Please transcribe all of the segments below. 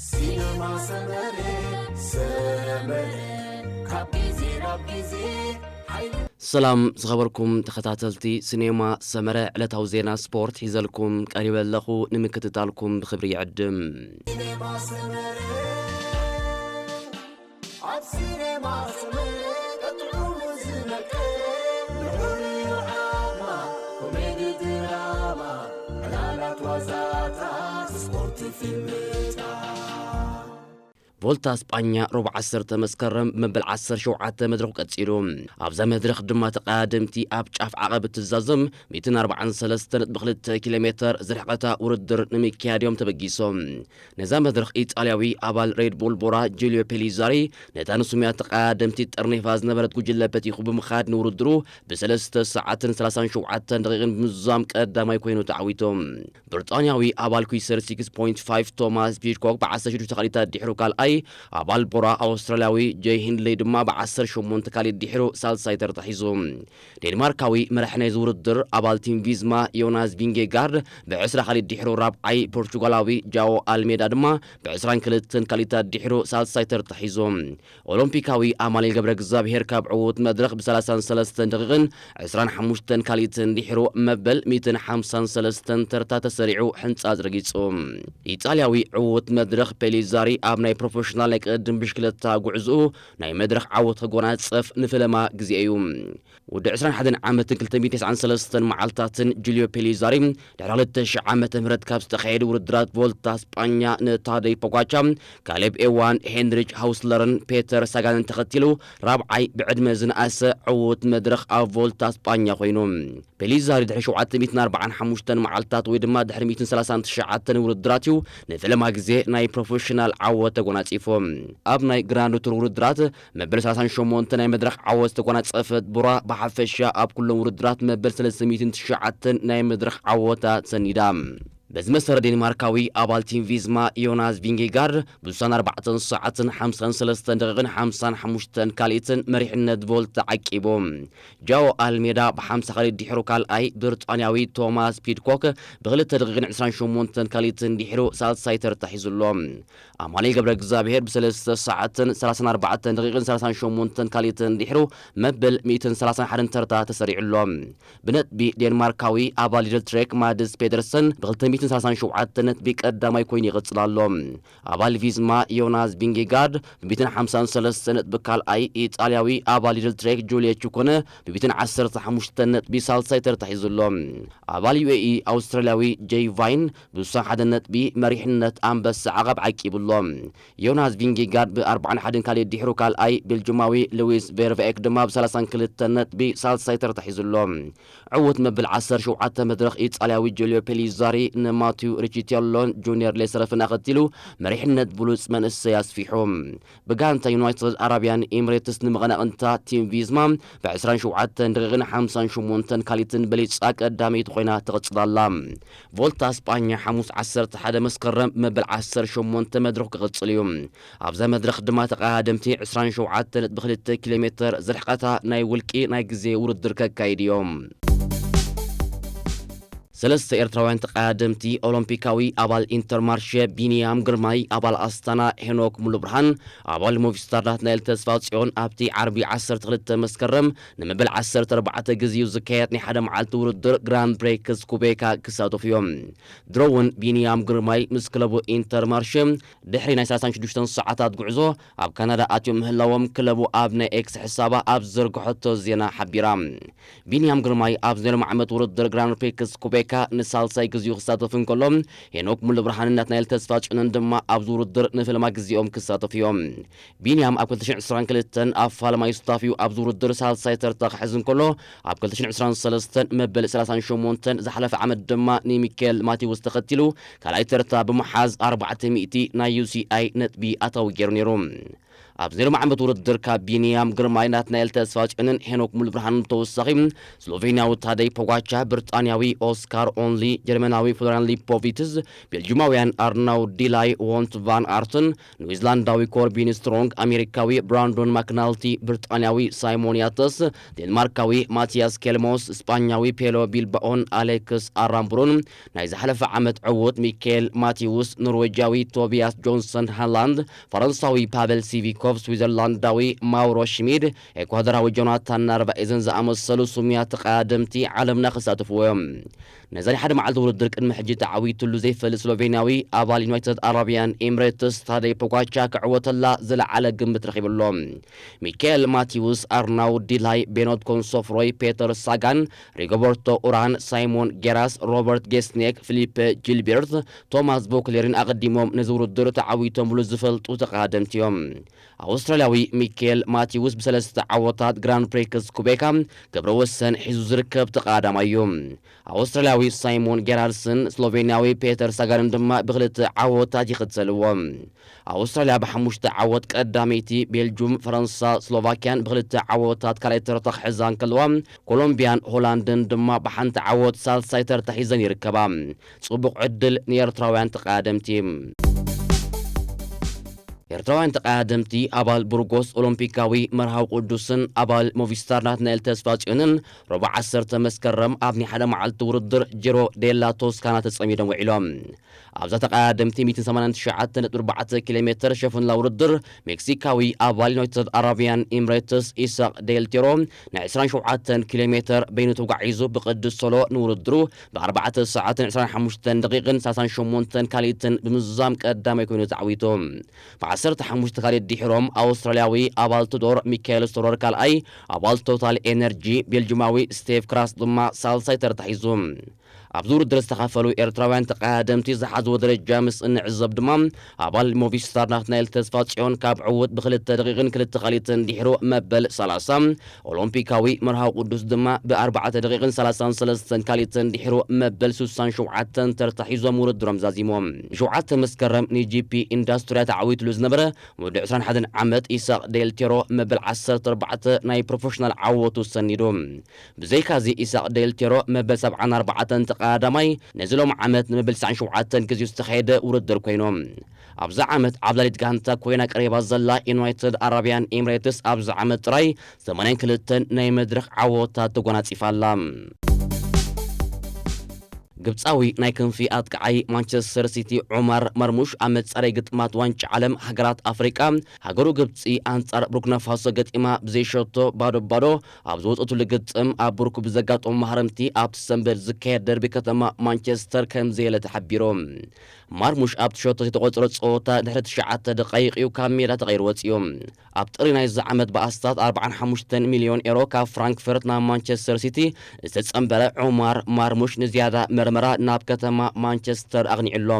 ሲነማ ሰመረ፣ ሰመረ፣ ካብ ግዜ ናብ ግዜ ሓይሉ። ሰላም ዝኸበርኩም ተኸታተልቲ ሲኔማ ሰመረ፣ ዕለታዊ ዜና ስፖርት ሒዘልኩም ቀሪበ ኣለኹ። ንምክትታልኩም ብኽብሪ ይዕድም። ሲነማ ሰመረ፣ ኣብ ሲነማ ሰመረ ጥዑሙ ዝመቀ፣ ንሑር ዓማ፣ ኮሜዲ ድራማ፣ ዕላላት ዋዛታት፣ ስፖርት ፊልምታት። ቮልታ ስጳኛ ሮብ ዓሰርተ መስከረም መበል ዓሰርተ ሸውዓተ መድረኹ ቀጺሉ። ኣብዛ መድረኽ ድማ ተቐዳደምቲ ኣብ ጫፍ ዓቐብ እትዛዘም ሚእትን ኣርባዓን ሰለስተን ነጥቢ ክልተ ኪሎ ሜተር ዝርሕቐታ ውድድር ንምክያድ እዮም ተበጊሶም። ነዛ መድረኽ ኢጣልያዊ ኣባል ሬድ ቡል ቦራ ጁልዮ ፔሊዛሪ ነታ ንሱምያ ተቐዳደምቲ ጠርኒፋ ዝነበረት ጉጅለ በቲኹ ብምኻድ ንውድድሩ ብሰለስተ ሰዓትን ሰላሳን ሸውዓተን ደቂቕን ብምዝዛም ቀዳማይ ኮይኑ ተዓዊቱ። ብሪጣንያዊ ኣባል ኩይሰር ሲክስ ፖይንት ፋይቭ ቶማስ ፒድኮክ ብዓሰርተ ሽዱሽተ ካሊታት ድሕሩ ካልኣይ፣ ኣባል ቦራ ኣውስትራልያዊ ጀይ ሂንድለይ ድማ ብዓሰርተ ሸሞንተ ካሊት ድሕሩ ሳልሳይ ተርታ ሒዙ። ዴንማርካዊ መራሒ ናይዚ ውድድር ኣባል ቲም ቪዝማ ዮናስ ቪንጌጋርድ ብዕስራ ካሊት ድሕሩ ራብዓይ፣ ፖርቹጋላዊ ጃኦ ኣልሜዳ ድማ ብዕስራን ክልተን ካሊታት ድሕሩ ሳልሳይ ተርታ ሒዞም። ኦሎምፒካዊ ኣማኑኤል ገብረ እግዚኣብሔር ካብ ዕዉት መድረኽ ብሰላሳን ሰለስተን ደቂቕን ዕስራን ሓሙሽተን ካሊትን ድሕሩ መበል ሚእትን ሓምሳን ሰለስተን ተርታ ተሰሪዑ ሕንጻጽ ረጊጹ። ኢጣልያዊ ዕዉት መድረኽ ፔሊዛሪ ኣብ ናይ ፕሮፌሽናል ናይ ቅድድም ብሽክለታ ጉዕዝኡ ናይ መድረኽ ዓወት ክጎናጸፍ ንፈለማ ግዜ እዩ። ወዲ ዕስራን ሓደን ዓመትን ክልተ ሚእትን ተስዓን ሰለስተን መዓልታትን ጁልዮ ፔሊዛሪ ድሕሪ ክልተ ሽሕ ዓመተ ምህረት ካብ ዝተኻየዱ ውድድራት ቮልታ ስጳኛ ንታደይ ፖጋቻ፣ ካሌብ ኤዋን፣ ሄንሪች ሃውስለርን ፔተር ሳጋንን ተኸቲሉ ራብዓይ ብዕድመ ዝነኣሰ ዕዉት መድረኽ ኣብ ቮልታ ስጳኛ ኮይኑ። ፔሊዛሪ ድሕሪ ሸውዓተ ሚእትን ኣርባዓን ሓሙሽተን መዓልታት ወይ ድማ ድሕሪ ሚእትን ሰላሳን ትሽዓተን ውድድራት እዩ ንፈለማ ግዜ ናይ ፕሮፌሽናል ዓወት ተጎናጺፉ። ኣብ ናይ ግራንድ ቱር ውድድራት መበል ሰላሳን ሸሞንተ ናይ መድረኽ ዓወት ዝተጎናጸፈት ቡራ፣ ብሓፈሻ ኣብ ኩሎም ውድድራት መበል ሰለስተ ሚእትን ትሽዓተን ናይ መድረኽ ዓወታት ሰኒዳ። በዚ መሰረት ዴንማርካዊ ኣባል ቲም ቪዝማ ዮናስ ቪንጌጋርድ ብውሳነ ኣርባዕተን ሰዓትን ሓምሳን ሰለስተን ደቂቕን ሓምሳን ሓሙሽተን ካልኢትን መሪሕነት ቮልታ ዓቂቡ። ጃኦ ኣልሜዳ ብሓምሳ ካልኢት ድሕሩ ካልኣይ፣ ብሪጣንያዊ ቶማስ ፒድኮክ ብክልተ ደቂቕን ዕስራን ሸሞንተን ካልኢትን ድሕሩ ሳልሳይ ተርታ ሒዙ ኣሎ። ኣማኑኤል ገብረ እግዚኣብሔር ብሰለስተ ሰዓትን ሰላሳን ኣርባዕተን ደቂቕን ሰላሳን ሸሞንተን ካልኢትን ድሕሩ መበል ሚእትን ሰላሳን ሓደን ተርታ ተሰሪዑ ኣሎ። ብነጥቢ ዴንማርካዊ ኣባል ሊድል ትሬክ ማድስ ፔደርሰን ብክልተ ሚእትን ሰላሳን ሸውዓተን ነጥቢ ቀዳማይ ኮይኑ ይቕጽል ኣሎ። ኣባል ቪዝማ ዮናስ ቪንጌጋርድ ብሚእትን ሓምሳን ሰለስተ ነጥቢ ካልኣይ፣ ኢጣልያዊ ኣባል ሊድል ትሬክ ጁልየ ቹኮነ ብሚእትን ዓሰርተ ሓሙሽተ ነጥቢ ሳልሳይ ተርታ ሒዙ ኣሎ። ኣባል ዩ ኤ ኢ ኣውስትራልያዊ ጄይ ቫይን ብስሳ ሓደ ነጥቢ መሪሕነት ኣንበሳ ዓቐብ ዓቂቡ ኣሎ። ዮናስ ቪንጌጋርድ ብኣርባዓን ሓደን ካልኢት ድሕሩ ካልኣይ፣ ቤልጅማዊ ሉዊስ ቬርቫኤክ ድማ ብሰላሳን ክልተን ነጥቢ ሳልሳይ ተርታ ሒዙ ኣሎ። ዕዉት መበል ዓሰርተ ሸውዓተ መድረኽ ኢጣልያዊ ጁልዮ ፔሊዛሪ ንማቲው ሪቺቴሎን ጁኒየር ሌሰረፍን ኣኸቲሉ መሪሕነት ብሉጽ መንእሰይ ኣስፊሑ። ብጋንታ ዩናይትድ ኣረብያን ኤምሬትስ ንመቐናቕንታ ቲም ቪዝማ ብዕስራን ሸውዓተን ደቂቕን ሓምሳን ሸሞንተን ካልኢትን በሊጻ ቀዳመይቲ ኮይና ትቕጽል ኣላ። ቮልታ ስጳኛ ሓሙስ ዓሰርተ ሓደ መስከረም መበል ዓሰርተ ሸሞንተ መድረኽ ክቕጽል እዩ። ኣብዛ መድረኽ ድማ ተቐዳደምቲ ዕስራን ሸውዓተን ነጥቢ ክልተ ኪሎ ሜተር ዝርሕቐታ ናይ ውልቂ ናይ ግዜ ውድድር ከካይዱ እዮም። ሰለስተ ኤርትራውያን ተቐዳደምቲ፣ ኦሎምፒካዊ ኣባል ኢንተርማርሸ ቢንያም ግርማይ፣ ኣባል ኣስታና ሄኖክ ሙሉብርሃን፣ ኣባል ሞቪስታር ናትናኤል ተስፋጽዮን ኣብቲ ዓርቢ ዓሰርተ ክልተ መስከረም ንመበል ዓሰርተ ኣርባዕተ ግዜኡ ዝካየድ ናይ ሓደ መዓልቲ ውድድር ግራንድ ብሬክስ ኩቤካ ክሳተፉ እዮም። ድሮ እውን ቢንያም ግርማይ ምስ ክለቡ ኢንተርማርሸ ድሕሪ ናይ ሰላሳን ሽዱሽተን ሰዓታት ጉዕዞ ኣብ ካናዳ ኣትዮም ምህላዎም ክለቡ ኣብ ናይ ኤክስ ሕሳባ ኣብ ዝዘርግሐቶ ዜና ሓቢራ። ቢንያም ግርማይ ኣብ ናይ ሎሚ ዓመት ውድድር ግራንድ ፕሪክስ ኩቤካ ንሳልሳይ ግዜኡ ክሳተፍ እንከሎ፣ ሄኖክ ሙሉብርሃንን ናትናኤል ተስፋጽዮንን ድማ ኣብዚ ውድድር ንፈለማ ግዜኦም ክሳተፉ እዮም። ቢንያም ኣብ ክልተ ሽሕን ዕስራን ክልተን ኣብ ፋለማይ ስታፍዩ ኣብዚ ውድድር ሳልሳይ ተርታ ክሕዝ እንከሎ፣ ኣብ ክልተ ሽሕን ዕስራን ሰለስተን መበል ሰላሳን ሸሞንተን ዝሓለፈ ዓመት ድማ ንሚካኤል ማቴዎስ ተኸቲሉ ካልኣይ ተርታ ብምሓዝ ኣርባዕተ ሚእቲ ናይ ዩ ሲ ኣይ ነጥቢ ኣታዊ ገይሩ ነይሩ። ኣብዚ ሎሚ ዓመት ውድድር ካብ ቢንያም ግርማይ፣ ናትናኤል ተስፋጽዮንን ሄኖክ ሙሉብርሃንን ብተወሳኺ፣ ስሎቬንያዊ ታደይ ፖጋቻ፣ ብሪጣንያዊ ኦስካር ኦንሊ፣ ጀርመናዊ ፍሎሪያን ሊፖቪትስ፣ ቤልጂማውያን ኣርናው ዲላይ፣ ዎንት ቫን ኣርትን፣ ኒውዚላንዳዊ ኮርቢን ስትሮንግ፣ ኣሜሪካዊ ብራንዶን ማክናልቲ፣ ብሪጣንያዊ ሳይሞን ያተስ፣ ዴንማርካዊ ማቲያስ ኬልሞስ፣ ስጳኛዊ ፔሎ ቢልባኦን ኣሌክስ ኣራምቡሩን፣ ናይ ዝሓለፈ ዓመት ዕዉት ሚካኤል ማቲውስ፣ ኖርዌጃዊ ቶቢያስ ጆንሰን ሃላንድ፣ ፈረንሳዊ ፓቨል ሲቪኮቭ፣ ስዊዘርላንዳዊ ማውሮ ሽሚድ፣ ኤኳዶራዊ ጆናታን ናርቫኤዝን ዝኣመሰሉ ስሙያት ተቐዳደምቲ ዓለምና ክሳተፍዎ እዮም። ነዚ ናይ ሓደ መዓልቲ ውድድር ቅድሚ ሕጂ ተዓዊትሉ ዘይፈልጥ ስሎቬንያዊ ኣባል ዩናይትድ ኣረቢያን ኤምሬትስ ታደይ ፖጋቻ ክዕወተላ ዝለዓለ ግምት ረኺቡ ኣሎ። ሚካኤል ማቲውስ፣ ኣርናው ዲላይ፣ ቤኖት ኮንሶፍሮይ፣ ፔተር ሳጋን፣ ሪጎበርቶ ኡራን፣ ሳይሞን ጌራስ፣ ሮበርት ጌስኔክ፣ ፊሊፐ ጂልቤርት፣ ቶማስ ቮክሌርን ኣቐዲሞም ነዚ ውድድር ተዓዊቶምሉ ዝፈልጡ ተቐዳደምቲ እዮም። ኣውስትራልያዊ ሚካኤል ማቲውስ ብሰለስተ ዓወታት ግራንድ ፕሪክስ ኩቤካ ክብረ ወሰን ሒዙ ዝርከብ ተቐዳዳማይ እዩ። ኣውስትራልያዊ ሳይሞን ጌራልስን ስሎቬንያዊ ፔተር ሳጋንን ድማ ብክልተ ዓወታት ይኽተልዎ። ኣውስትራልያ ብሓሙሽተ ዓወት ቀዳመይቲ፣ ቤልጁም፣ ፈረንሳ፣ ስሎቫኪያን ብክልተ ዓወታት ካልኣይ ተርታ ክሕዛ እንከለዋ፣ ኮሎምቢያን ሆላንድን ድማ ብሓንቲ ዓወት ሳልሳይ ተርታ ሒዘን ይርከባ። ጽቡቕ ዕድል ንኤርትራውያን ተቐዳደምቲ። ኤርትራውያን ተቐዳደምቲ ኣባል ቡርጎስ ኦሎምፒካዊ መርሃዊ ቅዱስን ኣባል ሞቪስታር ናትናኤል ተስፋጽዮንን ረቡዕ ዓሰርተ መስከረም ኣብ ናይ ሓደ መዓልቲ ውድድር ጂሮ ዴላ ቶስካና ተጸሚዶም ውዒሎም። ኣብዛ ተቐዳደምቲ ሚእትን ሰማንያን ትሽዓተ ነጥቢ ኣርባዕተ ኪሎ ሜትር ሸፈንላ ውድድር ሜክሲካዊ ኣባል ዩናይትድ ኣረቢያን ኤምሬትስ ኢሳቅ ዴል ቴሮ ናይ ዕስራን ሸውዓተን ኪሎ ሜትር በይኑ ተጓዒዙ ብቅዱስ ሶሎ ንውድድሩ ብኣርባዕተ ሰዓትን ዕስራን ሓሙሽተን ደቂቕን ሰላሳን ሸሞንተን ካልኢትን ብምዝዛም ቀዳማይ ኮይኑ ተዓዊቱ። ብዓሰርተ ሓሙሽተ ካልኢት ድሒሮም ኣውስትራልያዊ ኣባል ቱዶር ሚካኤል ስቶረር ካልኣይ፣ ኣባል ቶታል ኤነርጂ ቤልጅማዊ ስቴቭ ክራስ ድማ ሳልሳይ ተርታ ሒዙ። ኣብዚ ውድድር ዝተኻፈሉ ኤርትራውያን ተቐዳደምቲ ዝሓዝዎ ደረጃ ምስ እንዕዘብ ድማ ኣባል ሞቪስታር ናትናኤል ተስፋጽዮን ካብ ዕዉት ብክልተ ደቂቕን ክልተ ካልኢትን ድሒሩ መበል ሰላሳ፣ ኦሎምፒካዊ መርሃዊ ቅዱስ ድማ ብኣርባዕተ ደቂቕን ሰላሳን ሰለስተን ካልኢትን ድሒሩ መበል ስሳን ሸውዓተን ተርታ ሒዞም ውድድሮም ዛዚሞም። ብሸውዓተ መስከረም ንጂፒ ኢንዳስትርያ ተዓዊትሉ ዝነበረ ወዲ ዕስራን ሓደን ዓመት ኢሳቅ ዴል ቴሮ መበል ዓሰርተ ኣርባዕተ ናይ ፕሮፌሽናል ዓወቱ ሰኒዱ። ብዘይካዚ ኢሳቅ ዴል ቴሮ መበል ሰብዓን ኣርባዕተን ተቐዳዳማይ ነዚ ሎም ዓመት ንመበል ትስዓን ሸውዓተን ግዜኡ ዝተኻየደ ውድድር ኮይኑ። ኣብዚ ዓመት ዓብላሊት ጋንታ ኮይና ቀሪባ ዘላ ዩናይትድ ኣረቢያን ኤምሬትስ ኣብዚ ዓመት ጥራይ ሰማንያን ክልተን ናይ መድረኽ ዓወታት ተጎናጺፋ ኣላ። ግብጻዊ ናይ ክንፊ ኣጥቃዓይ ማንቸስተር ሲቲ ዑማር መርሙሽ ኣብ መጻረይ ግጥማት ዋንጫ ዓለም ሃገራት ኣፍሪቃ ሃገሩ ግብጺ ኣንጻር ቡርኪና ፋሶ ገጢማ ብዘይሸቶ ባዶ ባዶ ኣብ ዝወጸትሉ ግጥም ኣብ ቡርኩ ብዘጋጠሙ ማህረምቲ ኣብቲ ሰንበት ዝካየድ ደርቢ ከተማ ማንቸስተር ከም ዘየለ ተሓቢሩ። ማርሙሽ ኣብቲ ሸቶ ዝተቖጸረ ጸወታ ድሕሪ ትሽዓተ ደቃይቕ እዩ ካብ ሜዳ ተቐይሩ ወጺኡ። ኣብ ጥሪ ናይዚ ዓመት ብኣስታት ኣርባዓን ሓሙሽተን ሚልዮን ኤሮ ካብ ፍራንክፈርት ናብ ማንቸስተር ሲቲ ዝተጸንበረ ዑማር ማርሙሽ ንዝያዳ መርመራ ናብ ከተማ ማንቸስተር ኣቕኒዑ ኣሎ።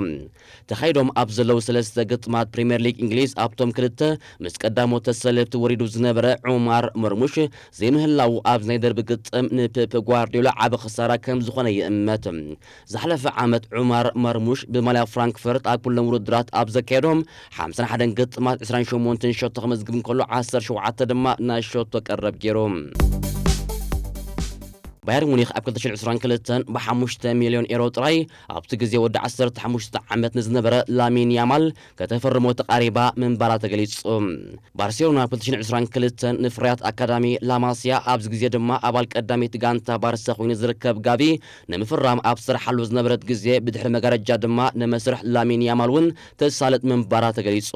ተኻይዶም ኣብ ዘለዉ ሰለስተ ግጥማት ፕሪምየር ሊግ እንግሊዝ ኣብቶም ክልተ ምስ ቀዳሞት ተሰለፍቲ ወሪዱ ዝነበረ ዑማር መርሙሽ ዘይምህላዉ ኣብዚ ናይ ደርቢ ግጥም ንፔፕ ጓርዲዮላ ዓቢ ክሳራ ከም ዝኾነ ይእመት። ዝሓለፈ ዓመት ዑማር መርሙሽ ብማልያ ፍራንክፈርት ኣብ ኩሎም ውድድራት ኣብ ዘካየዶም ሓምሳን ሓደን ግጥማት ዕስራን ሸሞንተን ሸቶ ክመዝግብ እንከሎ ዓሰርተ ሸውዓተ ድማ ናይ ሸቶ ቀረብ ገይሩ። ባየር ሙኒክ ኣብ ክልተ ሽሕን ዕስራን ክልተን ብሓሙሽተ ሚልዮን ኤሮ ጥራይ ኣብቲ ግዜ ወዲ ዓሰርተ ሓሙሽተ ዓመት ንዝነበረ ላሚን ያማል ከተፈርሞ ተቓሪባ ምንባራ ተገሊጹ። ባርሴሎና ኣብ ክልተ ሽሕን ዕስራን ክልተን ንፍርያት ኣካዳሚ ላማስያ ኣብዚ ግዜ ድማ ኣባል ቀዳመይቲ ጋንታ ባርሳ ኮይኑ ዝርከብ ጋቪ ንምፍራም ኣብ ዝሰርሓሉ ዝነበረት ግዜ ብድሕሪ መጋረጃ ድማ ንመስርሕ ላሚን ያማል እውን ተሳለጥ ምንባራ ተገሊጹ።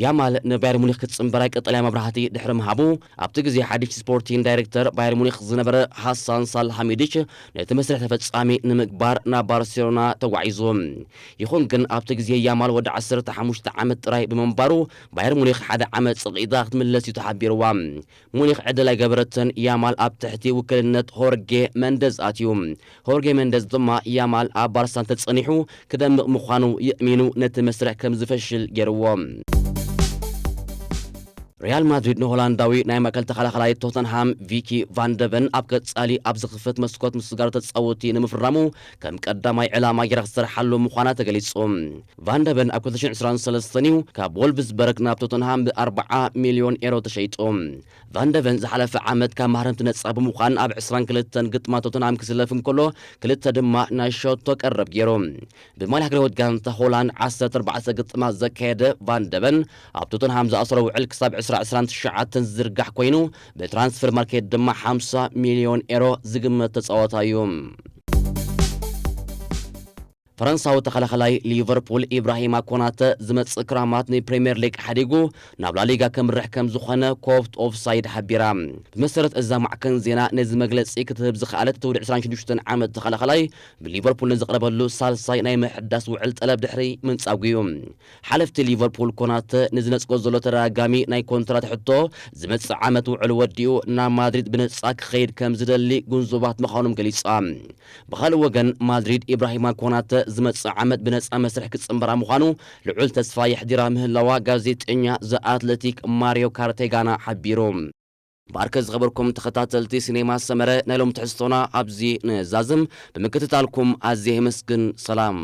ያማል ንባየር ሙኒክ ክትጽንበራ ቀጠልያ መብራህቲ ድሕሪ ምሃቡ ኣብቲ ግዜ ሓድሽ ስፖርቲን ዳይሬክተር ባየር ሙኒክ ዝነበረ ሃሳን ሳልሃሚዲች ነቲ መስርሕ ተፈጻሚ ንምግባር ናብ ባርሴሎና ተጓዒዙ። ይኹን ግን ኣብቲ ግዜ ያማል ወዲ ዓሰርተ ሓሙሽተ ዓመት ጥራይ ብምንባሩ ባየር ሙኒክ ሓደ ዓመት ጽቕኢታ ክትምለስ እዩ ተሓቢርዋ። ሙኒክ ዕድል ኣይገበረትን። ያማል ኣብ ትሕቲ ውክልነት ሆርጌ መንደዝ ኣትዩ። ሆርጌ መንደዝ ድማ ያማል ኣብ ባርሳ እንተጸኒሑ ክደምቕ ምዃኑ የእሚኑ ነቲ መስርሕ ከም ዝፈሽል ገይርዎ። ሪያል ማድሪድ ንሆላንዳዊ ናይ ማእከል ተኸላኸላይ ቶተንሃም ቪኪ ቫንደቨን ኣብ ቀጻሊ ኣብ ዝኽፈት መስኮት ምስ ጋር ተጻወቲ ንምፍራሙ ከም ቀዳማይ ዕላማ ጌራ ክትሰርሓሉ ምዃና ተገሊጹ። ቫንደቨን ኣብ ክልተ ሽሕን ዕስራን ሰለስተን እዩ ካብ ወልፍስበርግ ናብ ቶተንሃም ብ ኣርብዓ ሚልዮን ኤሮ ተሸይጡ። ቫንደቨን ዝሓለፈ ዓመት ካብ ማህረምቲ ነጻ ብምዃን ኣብ ዕስራን ክልተን ግጥማት ቶተንሃም ክስለፍ እንከሎ፣ ክልተ ድማ ናይ ሸቶ ቀረብ ገይሩ። ብማልያ ሃገራዊት ጋንታ ሆላንድ ዓሰርተ ኣርባዕተ ግጥማት ዘካየደ ቫንደቨን፣ ኣብ ቶተንሃም ዝኣሰሮ ውዕል ክሳብ ዕስራ ዕስራን ትሽዓተን ዝዝርጋሕ ኮይኑ፣ ብትራንስፈር ማርኬት ድማ ሓምሳ ሚልዮን ኤሮ ዝግመት ተጻዋታይ እዩ። ፈረንሳዊ ተኸላኸላይ ሊቨርፑል ኢብራሂማ ኮናተ ዝመጽእ ክራማት ንፕሪምየር ሊግ ሓዲጉ ናብ ላሊጋ ከምርሕ ከም ዝኾነ ኮፕት ኦፍሳይድ ሓቢራ። ብመሰረት እዛ ማዕከን ዜና፣ ነዚ መግለጺ ክትህብ ዝኸኣለት እቲ ወዲ ዕስራን ሽዱሽተን ዓመት ተኸላኸላይ ብሊቨርፑል ንዝቐረበሉ ሳልሳይ ናይ ምሕዳስ ውዕል ጠለብ ድሕሪ ምንጻጉ እዩ። ሓለፍቲ ሊቨርፑል ኮናተ ንዝነጽጎ ዘሎ ተደጋጋሚ ናይ ኮንትራት ሕቶ፣ ዝመጽእ ዓመት ውዕል ወዲኡ ናብ ማድሪድ ብነጻ ክኸይድ ከም ዝደሊ ጉንዙባት ምዃኖም ገሊጻ። ብኻልእ ወገን፣ ማድሪድ ኢብራሂማ ኮናተ ዝመጽእ ዓመት ብነጻ መስርሕ ክጽንበራ ምዃኑ ልዑል ተስፋ የሕዲራ ምህላዋ ጋዜጠኛ ዘ ኣትለቲክ ማሪዮ ካርቴጋና ሓቢሩ። ብኣርከ ዝኸበርኩም ተኸታተልቲ ሲኔማ ሰመረ፣ ናይ ሎም ትሕዝቶና ኣብዚ ንዛዝም። ብምክትታልኩም ኣዝየ የመስግን። ሰላም።